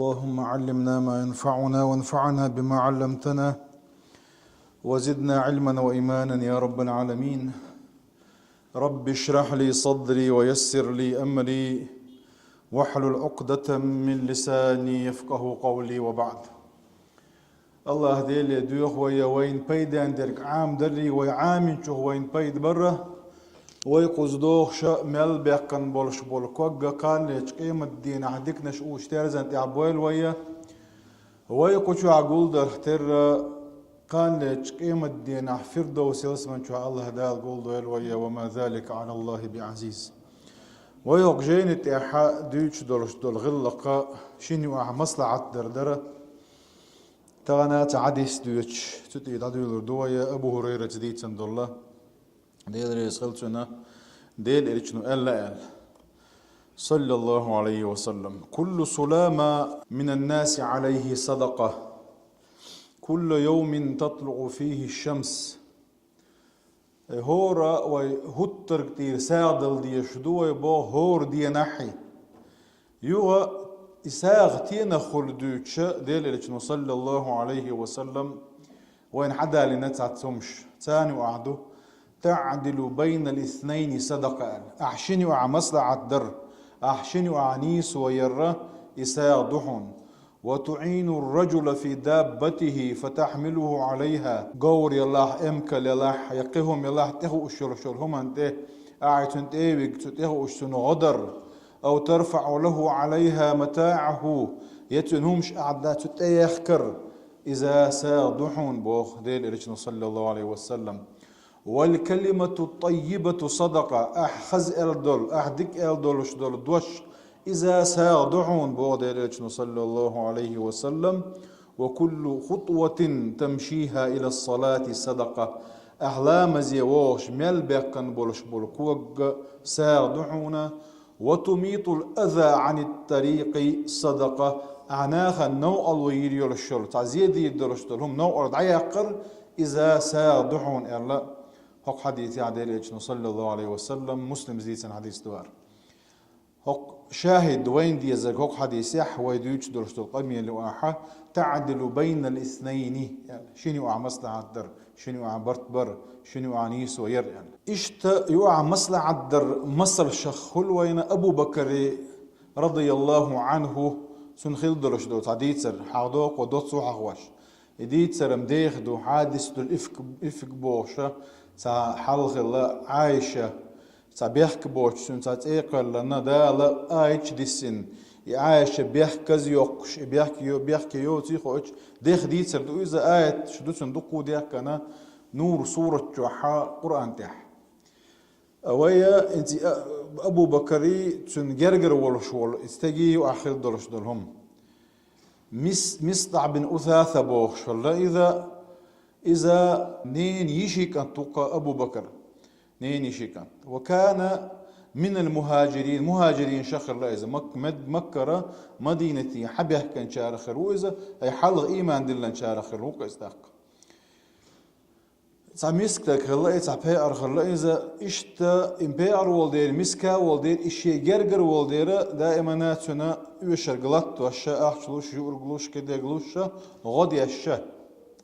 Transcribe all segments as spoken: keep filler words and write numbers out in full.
اللهم علمنا ما ينفعنا وانفعنا بما علمتنا وزدنا علما وإيمانا يا رب العالمين. رب اشرح لي صدري ويسر لي أمري واحلل عقدة من لساني يفقه قولي وبعد. Аллахь Деле доьху вай вайна пайден дерг Ӏамадарра, вай Ӏаминчух вайна пайда барра, вай кхуза дохуша мел баьккхина болуш болу ког а кханлечу къематдийнахь диканаш уьш терзан тӀехь бойла вай, вай кху чохь гулдарх терра кханлечу къематдийнахь Фирдовс ялсаман чохь Аллахь Дала гулдойла вай, وما ذلك على الله بعزيز. Вай хӀокху жайни тӀехь дуьйцуш долуш долу гӀиллакх шина юкъахь маслахьат дар дара. Тахана цхьа хьадис доьцуш, цу тӀе дӀадуьйлур ду вай, Абу ХӀурайрас дийцина долу, Дела реза хила цунна, Делан Элчано аьлла аьлла, саллаллаху Ӏалайхи ва саллам: «كل سلامى من الناس عليه صدقة، كل يوم تطلع فيه الشمس». Э, хӀора вай хӀуттарг тӀера сагӀа дала дезаш ду вай боху хӀора денахь. Юха и сагӀа стенах хуьлу дуьйцуша, Делан Элчано, саллаллаху Ӏалайхи ва саллам, вайна хьадалийна цхьацца хӀумаш. Царна юкъахь ду: «تعدل بين الاثنين صدقة», аьлла. Ахь шина юкъахь маслахьат дар, ахь шина юкъахь нийсо ярра, и сагӀа ду хьуна. «وتعين الرجل في دابته فتحمله عليها». Говр ялахь, эмкал ялахь, я кхин хӀума ялахь, тӀехууш йолуш йолу хӀуманна тӀе, ахьа цунна тӀе а вига, цу тӀехууш цунна гӀо дар. «أو ترفع له عليها متاعه», я цуьнан хӀумаш ахьа цу тӀе яхкар, иза сагӀа ду хьуна боху Делан Элчано, саллаллаху Ӏалайхи ва саллам. «والكلمة الطيبة صدقة», ахь хаза аьлла долу, ахь дика аьлла долуш долу дош, иза сагӀа ду хьуна боху Делан Элчано, саллаллаху Ӏалайхи ва саллам. «وكل خطوة تمشيها إلى الصلاة صدقة», ахь ламазе вогӀуш мел баьккхина болуш болу ког а сагӀа ду хьуна. «وتميط الأذى عن الطريق صدقة», ахь нахана новкъарло йийр йолуш йолу, цхьа зе дийр долуш долу хӀума новкъара дӀаяккхар, иза сагӀа ду хьуна аьлла, хӀокху хьадисехь Делан Элчано, саллаллаху Ӏалайхи ва саллам, Муслима дийцина хьадис ду хӀара. ХӀокху шахӀид вайна дезарг хӀокху хьадисехь вай дуьйцуш долуш долу къамел ю ахьа: «تعدل بين الاثنين», аьлла. Шина юкъахь маслахьат дар, шина юкъахь барт бар, шина юкъахь нийсо яр, аьлла. Иштта юкъахь маслахьат дар масалшах хуьлу вайна Абу Бакари, радияллаху Ӏанху, цуьнан хила долуш долу цхьа дийцар, хьахдокхо доццо хьахош. И дийцаран деха ду, хьадисатул ифк, ифк бохуша, цхьа хьал хилла Ӏайша, цхьа бехк боцуш цуьнан цхьа цӀе кхоьллина, Дала аят диссина, и Ӏайша бехказа йоккхуш, и бехк йо-, бехке йоций хоуьйтуш, деха дийцар ду иза, аяташ ду цуьнан дуккха дехкана, Нур сурат чохь, Къуръан тӀехь. Вай, иза, а, Абу Бакари, цуьнан гергара волуш волу, и стеги ю ахь хир долуш долу хӀума. Мис-, МистӀахь бин Усаса бохуш хилла иза, иза ненан йишин кӀант ву-кх Абу Бакар. Ненан йишин кӀант. «وكان من المهاجرين», мухӀажиринашах хилла иза. Мак-, Мад-, Маккара Мадинате хьабаьхкинчарах хир ву иза, ай хьалха ийман диллинчарах хир ву-кх иза тӀаккха. Цхьа миска стаг хилла и, цхьа пхьеар хилла иза, иштта и пхьеар волу дера, миска волу дера, и шен гергара волу дера, даимана цуьнан оьшург латтош, ахча луш, юург луш, кхидерг луш, гӀо деш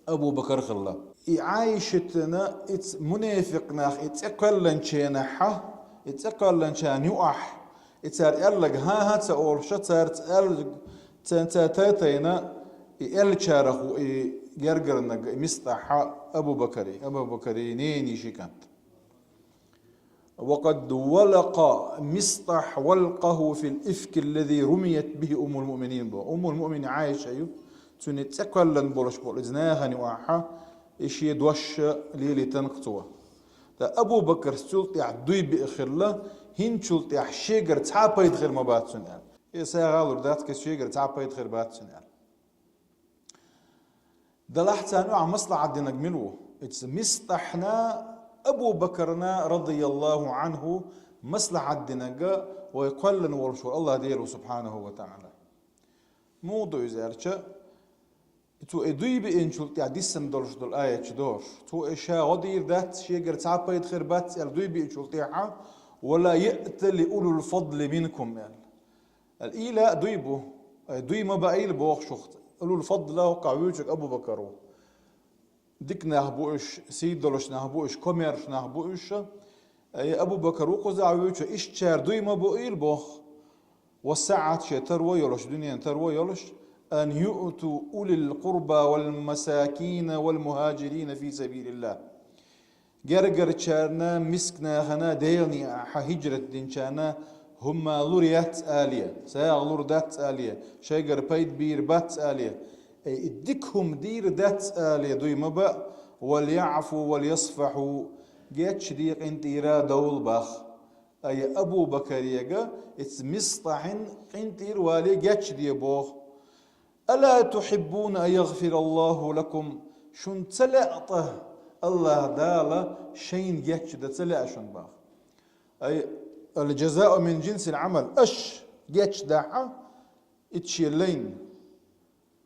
Абу Бакар хилла. И Ӏайшатана, и ц-, мунепикъ нах, и цӀе кхоьллинчу хенахь, и цӀе кхоьллинчарна юкъахь, и цара аьлларг хӀан-хӀа ца олуш, цара ц-, аьлларг ца, ца тайтайна, и элчарах ву и гергарнаг, и МистӀахь Абу Бакари, Абу Бакари ненан йишин кӀант. «وقد ولق مصطح ولقه في الإفك الذي رميت به أم المؤمنين», бо. Уммул Муъминин Ӏайша ю, цуьнан цӀе кхоьллина болуш болу иза нахана юкъахь, и шен дош лелийтина-кх цо. Ткъа Абу Бакарс цул тӀаьхьа дуй биъна хилла, хӀинцул тӀаьхьа шегара цхьа а пайда хир ма бац цунна аьлла. И сагӀа лур дац, кхин шегара цхьа а пайда хир бац цунна аьлла. Делахь царна юкъахь маслахьат динарг мила ву? Иза МистӀахьна, Абу Бакарна, радияллаху Ӏанху, маслахьат динарг вай кхоьллина волуш волу АллахӀ Дела ву, субхьанаху ва таӀала. Муха ду иза аьлча, цо и дуй биъначул тӀаьхьа диссина долуш долу аяташ дохуш. Цо и ша гӀо дийр дац, шегара цхьа а пайда хир бац аьлла дуй биъначул тӀаьхьа, «ولا يأتل أولو الفضل منكم», аьлла. Ал-Ила дуй бу. Ай, дуй ма баийла боху шух. Улул фадла хӀокхахь вуьйцург Абу-Бакар ву. Дика нах бу уьш, сий долуш нах бу уьш, комаьрша нах бу уьш. Ай, Абу-Бакар ву кхузахь вуьйцу, ишттачара дуй ма баийла боху. Ва саӀат шен таро йолуш, дуьненан таро йолуш, ан юъту улил къурба вал масакина вал мухаджирина фи сабилиллах. Гергарчарна, мисканахана, Делан некъахь хьан хӀижрат динчарна хӀума лур яц алий, сагӀа лур дац алий, шайгара пайда бийр бац алий, ай, и дика хӀума дийр дац алий дуй ма баа, вал яӀфу вал ясфахьу, гечде, къинтӀера довла боху. Ай, Абу-Бакарега, иза МистахӀина къинтӀера валий гечде боху. Ала тухьиббуна ан ягъфираллаху лакум? Шуна ца лаьа тӀаккха, АллахӀ Дала шайна гечдан ца лаьа шуна боху? Ай, ал-джазау мин джинсил Ӏамал, аша гечдахь, иза шен лайна.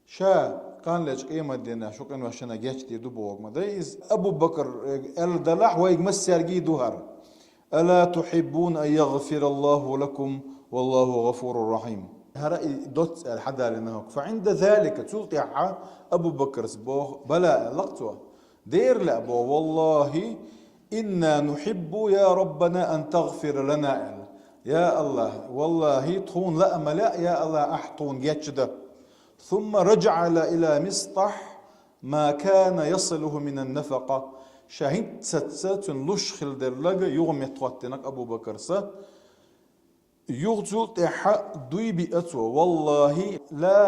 Ша кхана лечу къематдийнахь шу къиношна гечдийр ду бохург ма дай иза. Абу-Бакар, э, аьлла далахь, вайга массаьрга а ду хӀара. Ала тухьиббуна ан ягъфираллаху лакум, валлаху гъафурур рахьим. ХӀара и доцца аьлла хьадалийна хӀокху. Фа Ӏинда залика, цул тӀаьхьа Абу-Бакарс боху, бала аьлла-кх цо. Дера лаьа боху, валлахи, инна нухьиббу, я Раббана, ан тагъфира лана аьлла. Я АллахӀ, валлахи, тхуна лаа ма лаьа, я АллахӀ, ахь тхуна гечдан. Сумма раджаӀа ила МистахӀ ма кана ясилуху минан нафакъа. Ша хӀинццаца цуьнан луш хилла дерг юха меттахӀоттинарг Абу-Бакарса. Юха цул тӀаьхьа дуй биа цо, валлахи, ла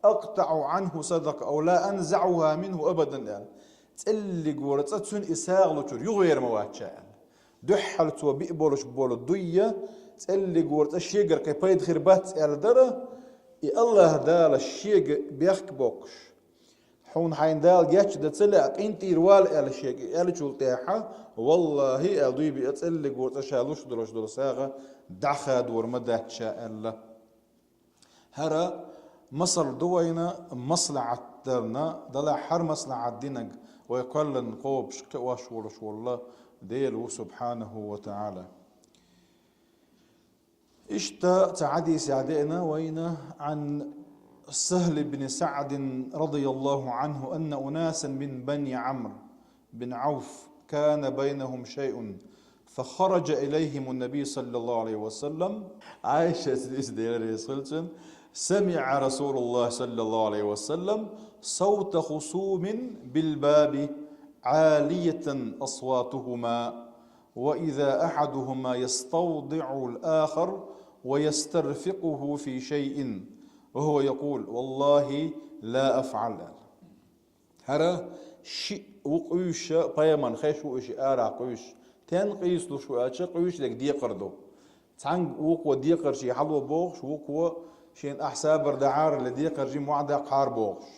акътаӀу Ӏанху садакъа, ау ла анзаӀуху минху абадан аьлла. ЦӀеллигора цӀа цуьнан и сагӀа лучуьра юхавер ма вац ша аьлла. Дуьххьал цо биъ болуш болу дуй а, цӀеллигора цӀа шегара кхин пайда хир бац аьлла дара, и АллахӀ Дала шега бехк боккхуш. Хьуна хьайна Дала гечдан ца лаьа, къинтӀера вала аьлла шега аьллачул тӀаьхьа, валлахи, аьлла дуй биа цӀеллигора цӀа ша луш долуш долу сагӀа дӀахадор ма дац ша аьлла. ХӀара масал ду вайна маслахьат дарна, далахь хӀара маслахьат динарг вай кхоьллина кхобуш кхиош волуш волу Дела ву субхьанаху ва таӀала. Иштта цхьа хьадисехь деана вайна, Ӏан Сахьл ибн СаӀдин радияллаху Ӏанху, анна унасан мин бани Ӏамр бин Ӏавф кана байнахум шайъун, фахараджа илайхимун-набий саллаллаху Ӏалайхи ва саллам. Ӏайшас, иза Дела реза хуьлда цунна, самиӀа Расулуллах саллаллаху Ӏалайхи ва саллам савта хусумин бил-баби, Ӏалиятан асватухума. وإذا أحدهما يستوضع الآخر ويسترفقه في شيء وهو يقول: والله لا أفعل. ХӀара шиъ ву къуьйсуш, пайхамарна хезаш ву уьш арахь къуьйсуш. Стенна къийсалуш ву аьлча, къуьйсуш дерг декхар ду. Цхьаьнга вукхо декхарший хьало бохуш, вукхо шена ахь собар дахьара, декхарший мохь даккхахьара бохуш.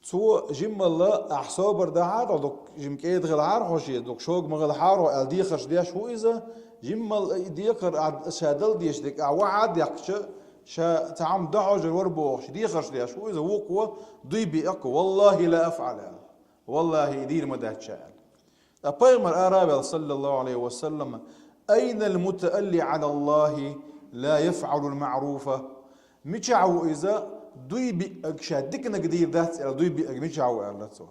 Цо жиммалла ахь собар дахьара, дукха жима кӀеда хилахьара хьо шен, дукха шога ма хилахьара хьо аьлла дехарш деш ву иза, жиммалла и декхар ахь ша дала дезаш дерг ахь вахьа а дехкича, ша цхьа хӀума дан хьожур вара бохуш, дехарш деш ву иза, вукхо дуй биа-кх, валлахи ла афӀал аьлла. Валлахи, и дийр ма дац ша аьлла. Ткъа пайхамар ара а ваьлла, саллаллаху Ӏалайхи ва саллам: «Айнал мутаалли Ӏалаллахи ла яфӀалул маъруфа?» Мичахь ву иза дуй биъаг, ша диканаг дийр дац аьлла дуй биъаг мичахь ву аьлла цо.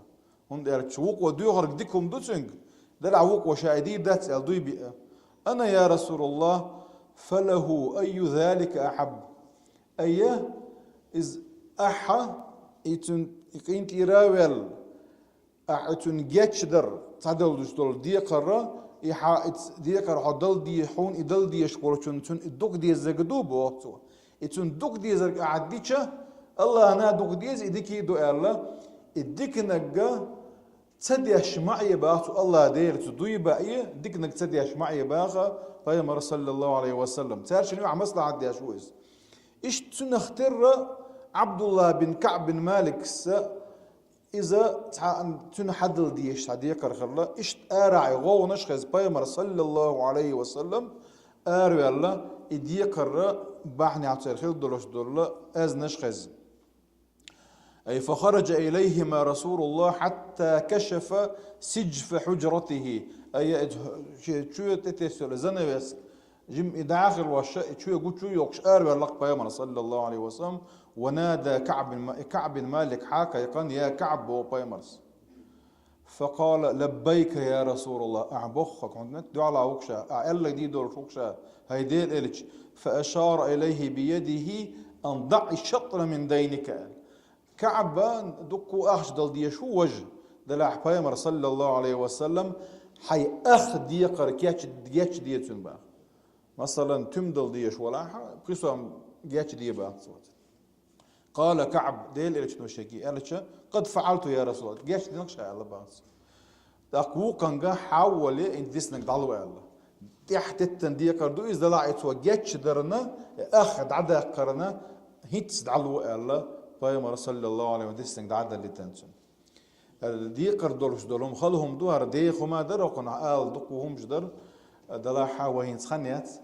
ХӀунда аьлча вукхо доьхург дика хӀума ду цуьнга, делахь вукхо ша и дийр дац аьлла дуй биъа. Ана, я Расулаллах, фалаху айю залика ахьаб? Айя, иза ахьа, и цуьнан къинтӀера а ваьлла, ахьа и цуьнан гечдар, цхьадалдуш долу декхарра, и хьа, и ц-, декхар хьо дала де-, хьуна и дала дезаш волчунна цунна и дукха дезарг ду, боху цо. И цунна дукха дезарг ахьа дича, Аллахьна а дукха деза, и дикий а ду аьлла, и диканагга ца деш ма Ӏе баха цу Аллахь Дела, цу дуй баъе, диканаг ца деш ма Ӏе баха пайхамар, саллаллаху Ӏалайхи ва саллам. Цаьршинна юьхь маслахьат деш ву иза. Иштта цуьнах терра Ӏабдуллахь бин КаӀб бин Маликса, иза цхьа цуьнан хьадала дезаш цхьа декхар хилла, иштта арахь и гӀовгӀанаш хеза пайхамар, саллаллаху Ӏалайхи ва саллам, араваьлла, и декхарра бахьанехь церан хила долуш долу аьзнаш хеза. Ай, фахараджа илайхима Расулуллах хьатта кашафа сиджфа хьуджратихи. Ай, я, шен чоь тӀетесса йолу занавес, Жим и дахил ваша, и чуе гучу йокш ар верлак пайгамбар саллаллаху алейхи ва саллям, ва нада Каъб бин Ма-, Каъб бин Малик хьакайкъан, я Каъб, бо пайгамбарс. Факъала: «Лаббайка, я Расулаллах», ахь боххак, хьунт дуьхьала вукша, ахь эллаг дийдолуш вукша, хӀай Дела элча, фа ашара илайхи биядихи ан даъ шатра мин дайника. Каъба дуккху ахча дала дезаш ву важа, делахь пайхамар саллаллаху алейхи ва саллам, хьай ах декхар кеч-, гечдецун баха. Масалан, туьма дала дезаш валахьа, кхисом гечде баха цо. Къала Каъб, Дела элчано шеги аьлча, къад фаъалту, я Расулаллах, гечдинарг ша аьлла баха цо. ТӀаккха вукханга хьаввале, и диснарг дӀалу аьлла. ТӀехь теттан декхар ду иза, делахь и цо гечдарна, и ах дӀадаккхарна, хӀинцца дӀалу аьлла, пайхамар саллаллаху алейхи ва диснарг дӀадаллитан цуьнан. ХӀара декхар долуш долу хӀума хала хӀума ду, хӀара деха хӀума дара, окхунах ала дукха хӀумаш дара, делахь вай хӀинца хан яц.